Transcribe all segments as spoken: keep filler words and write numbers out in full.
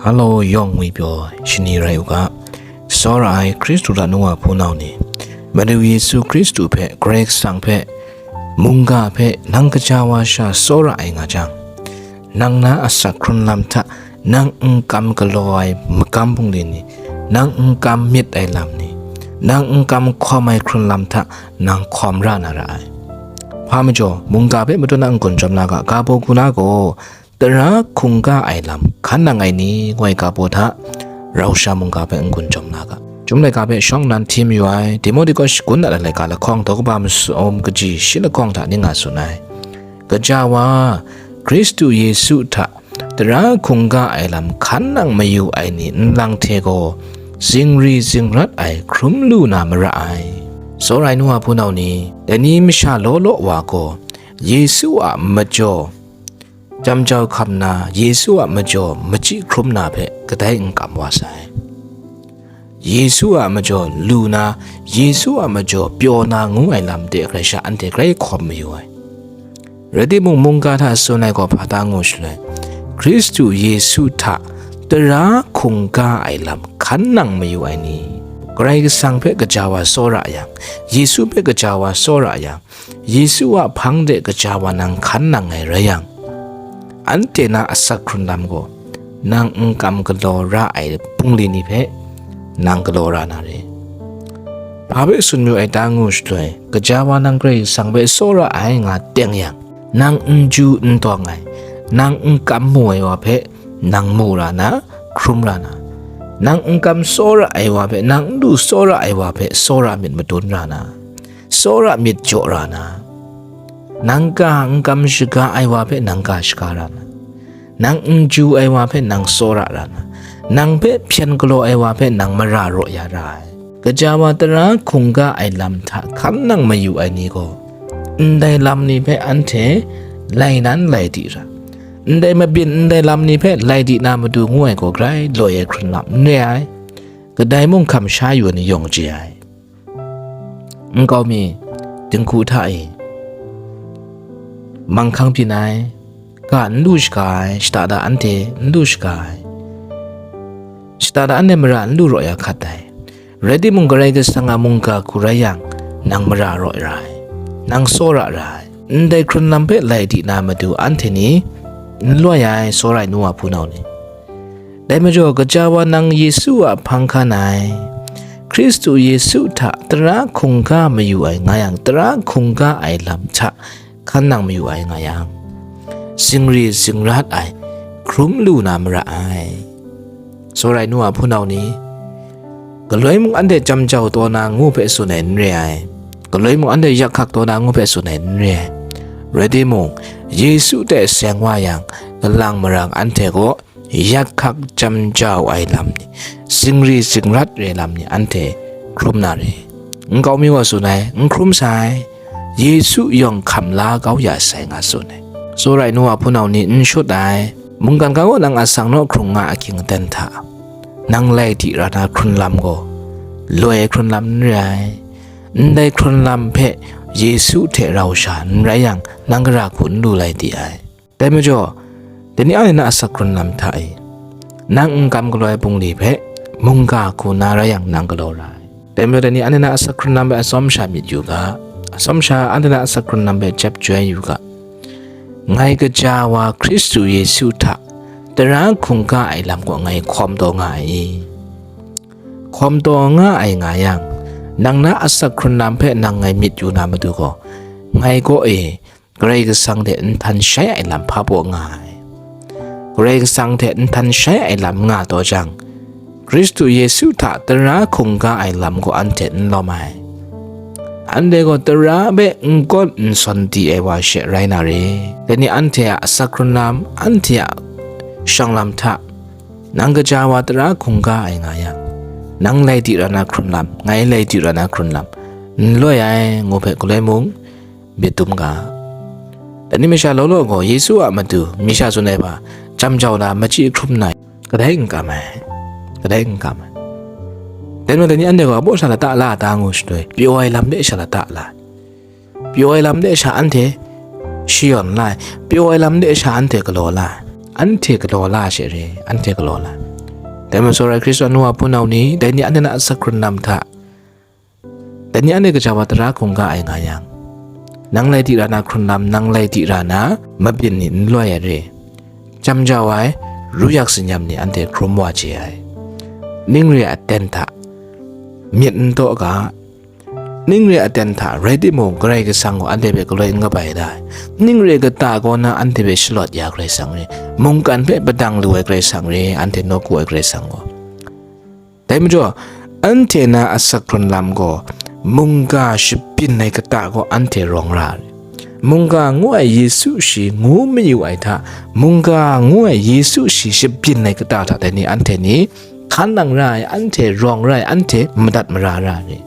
Halo, yawng ngwi pyaw shani rai u ga, tsawra ai Hkristu hta nu wa hpunau ni, Madu Yesu Hkristu hpe, Karai Kasang hpe, mungga hpe nang kaja wa sha tsawra ai nga jang, nang na asak hkrun lam hta nang n kam galaw ai magam bungli ni, nang n kam myit ai lam ni, nang n kam hkawm ai hkrun lam hta nang hkawm ra na ra ai. Hpa majaw, mungga hpe matut na n-gun jawm na ga, ga baw gu na gaw, tara hkungga ai lam hkan nang ai ni, ngoi ga baw hta, rau sha mungga hpe n-gun jawm na ga. Chyum laika hpe shawng nnan hti mayu ai, Timohti kaw shagun dat ai laika lahkawng daw kaba masum kaji shi lahkawng hta ning nga tsun ai. Gaja wa, Hkristu Yesu hta tara hkungga ai lam hkan nang mayu ai ni nlang hte gaw, zingri zingrat ai hkrum lu na mara ai. Tsawra ai nu wa hpunau ni, dai ni masha law law wa gaw, Yesu a majaw, jam jau hkam na, Yesu a majaw machyi hkrum na hpe kadai n kam wa sai. Yesu a majaw lu na, Yesu a majaw pyaw na ngu ai lam de grai sha anhte grai hkawm mayu ai. Rai timung, mungga hta tsun ai gaw hpa ta ngu shaloi, Hkristu Yesu hta tara hkungga ai lam hkan nang mayu ai ni, Karai Kasang hpe gaja wa tsawra yang, Yesu hpe gaja wa tsawra yang, Yesu a hpang de gaja wa nang hkan nang ai rai yang, anhte na asak hkrun lam gaw nang n kam galaw ra ai bungli ni hpe nang galaw ra na re. Hpa hpe tsun mayu ai ta ngu shaloi, gaja wa nang Karai Kasang hpe tsawra ai nga teng yang, nang n ju n tawng ai, nang n kam mu ai wa hpe nang mu ra na, hkrum ra na, nang n kam tsawra ai wa hpe, nang n lu tsawra ai wa hpe tsawra myit madun ra na, tsawra myit jaw ra na, nang ga n kam shaga ai wa hpe nang ga shaga ra na, nang n ju ai wa hpe nang tsawra ra na, nang hpe hpyen galaw ai wa hpe nang mara raw ya ra ai. Gaja wa tara hkungga ai lam hta hkan nang mayu ai ni gaw, ndai lam ni hpe anhte lai nan lai di ra, ndai mabyin ndai lam ni hpe lai di na matu ngu ai gaw grai loi ai hkrun lam n re ai. Kadai mung hkam sha yu ai ni yawng chye ai. Nkau mi, dinghku hta e, manghkang byin ai, ga n lu shaga ai, shada da anhte n lu shaga ai, shada da anhte mara n lu raw ya hkat ai. Rai timung, Karai Kasang a mungga hku rai yang, nang mara raw ra ai, nang tsawra ra ai. Ndai hkrun lam hpe lai di na matu anhte ni n loi ai, tsawra ai nu wa hpunau ni. Dai majaw, gaja wa nang Yesu a hpang hkan ai, Hkristu Yesu hta tara hkungga mayu ai nga yang, tara hkungga ai lam hta hkan nang mayu ai nga yang, zingri zingrat ai hkrum lu na mara ai. Tsawra ai nu wa hpunau ni, galoi mung anhte jam jau taw na ngu hpe tsun ai n re ai, galoi mung anhte yak hkak taw na ngu hpe tsun ai n re ai. Rai timung, Yesu hte seng wa yang, galang marang anhte gaw yak hkak jam jau ai lam ni, zingri zingrat re lam ni anhte hkrum na re. Nkau mi wa tsun ai, n hkrum sai, Yesu yawng hkam la kau ya sai nga tsun ai. Tsawra ai nu wa hpunau ni n shut ai, mungkan ga gaw nang asak naw hkrung nga ahkying aten hta, nang lai di ra na hkrun lam gaw, loi ai hkrun lam n re ai. Ndai hkrun lam hpe Yesu hte rau sha n rai yang, nang gara hku n lu lai di ai. Dai majaw, dai ni anhte na asak hkrun lam hta e, nang n kam galaw ai bungli hpe mungga hku na rai yang, nang galaw ra ai. Dai majaw, dai ni anhte na asak hkrun lam hpe atsawm sha myit yu ga, atsawm sha anhte na asak hkrun lam hpe jep joi yu ga. Ngai gaja wa Hkristu Yesu hta tara hkungga ai lam gaw ngai hkawm taw nga ai i? Hkawm taw nga ai nga yang, nang na asak hkrun lam hpe nang ngai myit yu na matu gaw, ngai kaw e Karai Kasang hte nhtan shai ai lam hpa baw nga ai. Karai Kasang hte nhtan shai ai lam nga taw jang, Hkristu Yesu hta tara hkungga ai lam gaw anhte n lawm ai. Anhte gaw tara hpe n gawn n sawn di ai wa she rai na re. Dai ni anhte a asak hkrun lam, anhte a shawng lam hta, nang gaja wa tara hkungga ai nga yang, nang lai di ra na hkrun lam, ngai lai di ra na hkrun lam, n loi ai ngu hpe galoi mung myit dum ga. Dai ni masha law law gaw Yesu a matu mi sha tsun ai hpa, jam jau na, machyi hkrum na, kadai n kam ai, kadai n kam ai. Dai majaw, dai ni anhte gaw abaw sha lata la ta ngu shaloi, pyaw ai lam de sha lata la ai. Pyaw ai lam de sha anhte shayawn la ai, pyaw ai lam de sha anhte galaw la ai, anhte galaw la ai she re, anhte galaw la ai. Dai majaw rai Hkristu a nu a hpunau ni, dai ni anhte na asak hkrun lam hta, dai ni anhte gaja wa tara hkungga ai nga yang, nang lai di ra na hkrun lam, nang lai di ra na mabyin ni n loi ai re. Jam jau ai, ru yak tsin-yam ni anhte hkrum wa chye ai. Ning re a aten hta myit n taw ga, ning re a aten hta rai timung, Karai Kasang gaw anhte hpe galoi n kabai da ai. Ning re kata kaw na anhte hpe shalawt ya Karai Kasang re, mungkan hpe padang lu ai Karai Kasang re, anhte nawku ai Karai Kasang gaw. Dai majaw, anhte na asak hkrun lam gaw mungga shabyin ai kata gaw anhte rawng ra ai. Mungga ngu ai Yesu shi ngu mayu ai hta, mungga ngu ai Yesu shi shabyin ai kata hta dai ni anhte ni hkan nang ra ai, anhte rawng ra ai, anhte madat mara ra ai.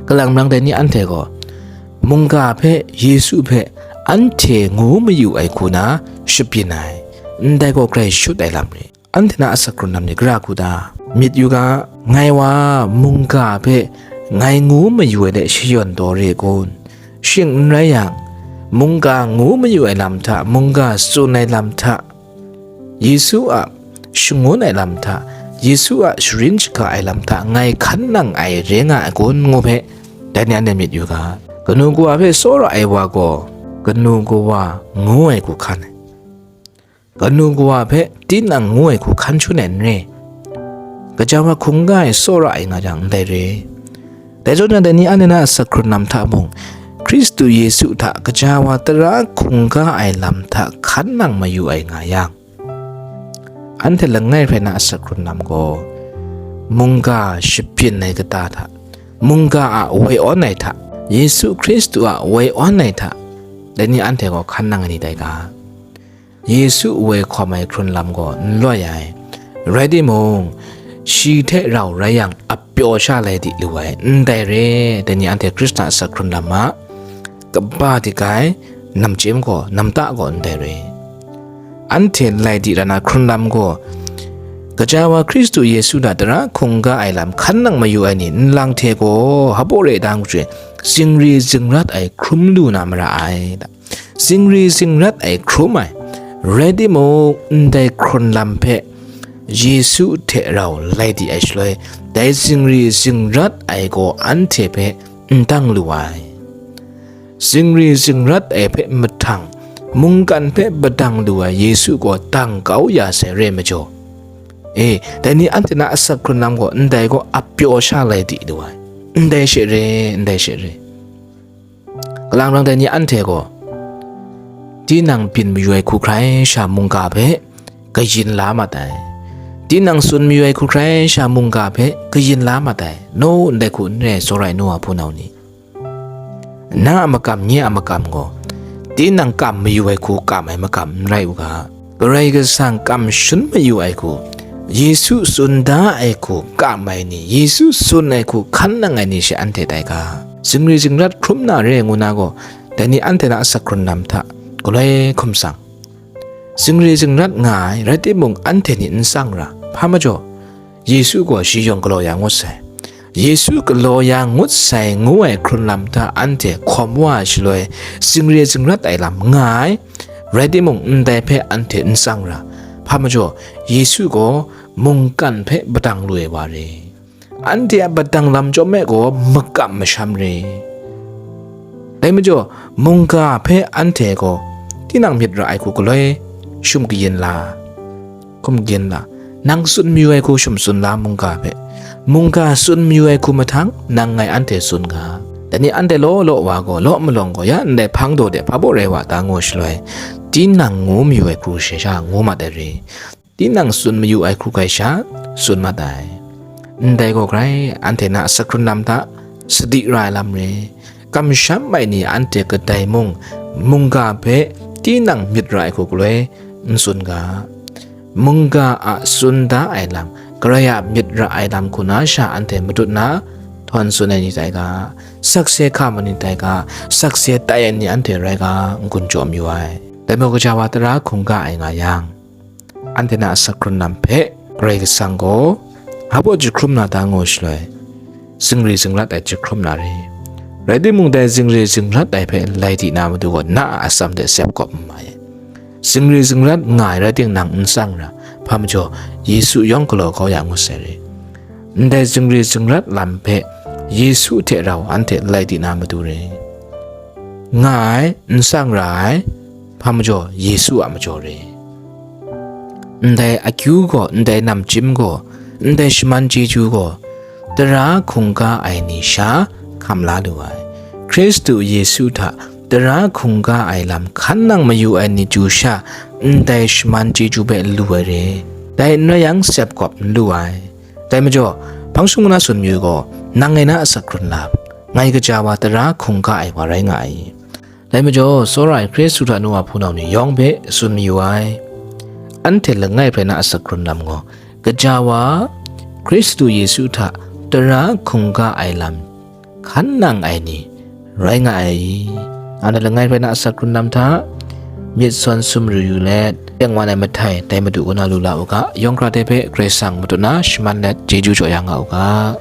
Kalang marang dai ni anhte gaw mungga hpe, Yesu hpe anhte ngu mayu ai hku na shabyin ai, ndai gaw grai shut ai lam re. Anhte na asak hkrun lam ni gara hku ta? Myit yu ga, ngai wa mungga hpe ngai ngu mayu ai de shayawn taw re kun? Shing n rai yang, mungga ngu mayu ai lam hta, mungga tsun ai lam hta, Yesu a shangun ai lam hta, Yesu a sharin shaga ai lam hta ngai hkan nang ai re nga ai kun ngu hpe, dai ni anhte myit yu ga. Kanu kawa hpe tsawra ai wa gaw, kanu kawa ngu ai hku hkan ai. Kanu kawa hpe tinang ngu ai hku hkan shun ai n re. Gaja wa hkungga ai tsawra ai nga jang ndai re. Dai zawn na dai ni anhte na asak hkrun lam hta mung, Hkristu Yesu hta gaja wa tara hkungga ai lam hta hkan nang mayu ai nga yang, anhte langai hpe na asak hkrun lam gaw, mungga shabyin ai kata hta, mungga a woi awn ai hta, Yesu Hkristu a woi awn ai hta, dai ni anhte gaw hkan nang ai ni tai ga. Yesu woi hkawm ai hkrun lam gaw n loi ai. Rai timung, shi hte rau rai yang, apyaw sha lai di lu ai, ndai re, dai ni anhte Hkristu a asak hkrun lam a kaba dik ai, namchim gaw, namta gaw ndai re. Anhte lai di ra na hkrun lam gaw, gaja wa Hkristu Yesu hta tara hkungga ai lam hkan nang mayu ai ni nlang hte gaw, hpabaw re da n hkru, zingri zingrat ai hkrum lu na mara ai. Zingri zingrat ai hkrum ai, rai timung, ndai hkrun lam hpe Yesu hte rau lai di ai shaloi, dai zingri zingrat ai gaw anhte hpe n dang lu ai. Zingri zingrat ai hpe mahtang, mungkan hpe padang lu ai Yesu gaw dang kau ya sai re majaw, e, dai ni anhte na asak hkrun lam gaw ndai gaw apyaw sha lai di lu ai. Ndai she re, ndai she re. Kalang rang dai ni anhte gaw, tinang byin mayu ai hku hkrai sha mungga hpe kayin la mat ai. Tinang tsun mayu ai hku hkrai sha mungga hpe kayin la mat ai. No, ndai hku n re, tsawra ai nu wa hpunau ni. Na a makam, nye a makam gaw, tinang kam mayu ai hku kam ai makam n rai u ga. Karai Kasang kam shun mayu ai hku, Yesu tsun da ai hku kam ai ni, Yesu tsun ai hku hkan nang ai ni she anhte tai ga. Zingri zingrat hkrum na re ngu na gaw, dai ni anhte na asak hkrun lam hta galoi hkum tsang. Zingri zingrat nga ai, rai timung, anhte ni n tsang ra. Hpa majaw, Yesu gaw shi yawng galaw ya ngut sai. Yesu galaw ya ngut sai ngu ai hkrun lam hta anhte hkawm wa ai shaloi, zingri zingrat ai lam nga ai, rai timung, ndai hpe anhte n tsang ra. Hpa majaw, Yesu gaw mungkan hpe padang lu ai wa re. Anhte a padang lam chyawm e gaw makam masham re. Dai majaw, mungga hpe anhte gaw tinang myit ra ai hku galoi shum kayin la, hkum kayin la, nang tsun mayu ai hku shum tsun la mungga hpe. Mungga tsun mayu ai hku mahtang nang ngai anhte tsun ga. Dai ni anhte law law wa gaw, law malawng gaw, ya ndai hpang daw de hpa baw rai wa ta ngu shaloi, tinang ngu mayu ai hku she sha ngu mat ai re. Tinang tsun mayu ai hku hkrai sha tsun mat ai. Ndai gaw grai anhte na asak hkrun lam hta sadi ra ai lam re. Kamsham ai ni anhte kadai mung, mungga hpe tinang myit ra ai hku galoi n tsun ga. Mungga a tsun da ai lam, Karai a myit ra ai lam hku na sha anhte madut na htawn tsun ai ni tai ga, sakse hkam ai ni tai ga, sakse tai ai ni anhte rai ga, n-gun jaw mayu ai. Dai majaw, gaja wa tara hkungga ai nga yang, anhte na asak hkrun lam hpe Karai Kasang gaw hpa baw jahkrum na ta ngu shaloi, zingri zingrat ai jahkrum na re. Rai timung, dai zingri zingrat ai hpe lai di na matu gaw na a atsam de sep kawp n mai. Zingri zingrat nga ai rai ting, nang n tsang ra. Hpa majaw, Yesu yawng galaw kau ya ngut sai re. Ndai zingri zingrat lam hpe Yesu hte rau anhte lai di na matu re. Nga ai, n sang ra ai, hpa majaw, Yesu a majaw re. Ndai akyu gaw, ndai namchyim gaw, ndai shaman chyeju gaw, tara hkungga ai ni sha hkam la lu ai. Hkristu Yesu hta tara hkungga ai lam hkan nang mayu ai ni chyu sha ndai shaman chyeju hpe lu ai re. Dai n rai yang, sep kawp n lu ai. Dai majaw, hpang shingkang na tsun mayu gaw, nang ngai na asak hkrun lam, ngai kaja wa tara hkungga ai wa rai nga ai. Dai majaw, tsawra ai Hkristu hta nu wa hpunau ni yawng hpe tsun mayu ai. Anhte langai hpe na asak hkrun lam gaw, kaja wa Hkristu Yesu hta tara hkungga ai lam hkan nang ai ni rai nga ai. Anhte langai hpe na asak hkrun lam hta myit sawn sumru yu let, tengwan ai mahtai dai Madu kaw na lu la u ga, yawng hkra de hpe Karai Kasang matut na shaman let chyeju jaw ya nga u ga.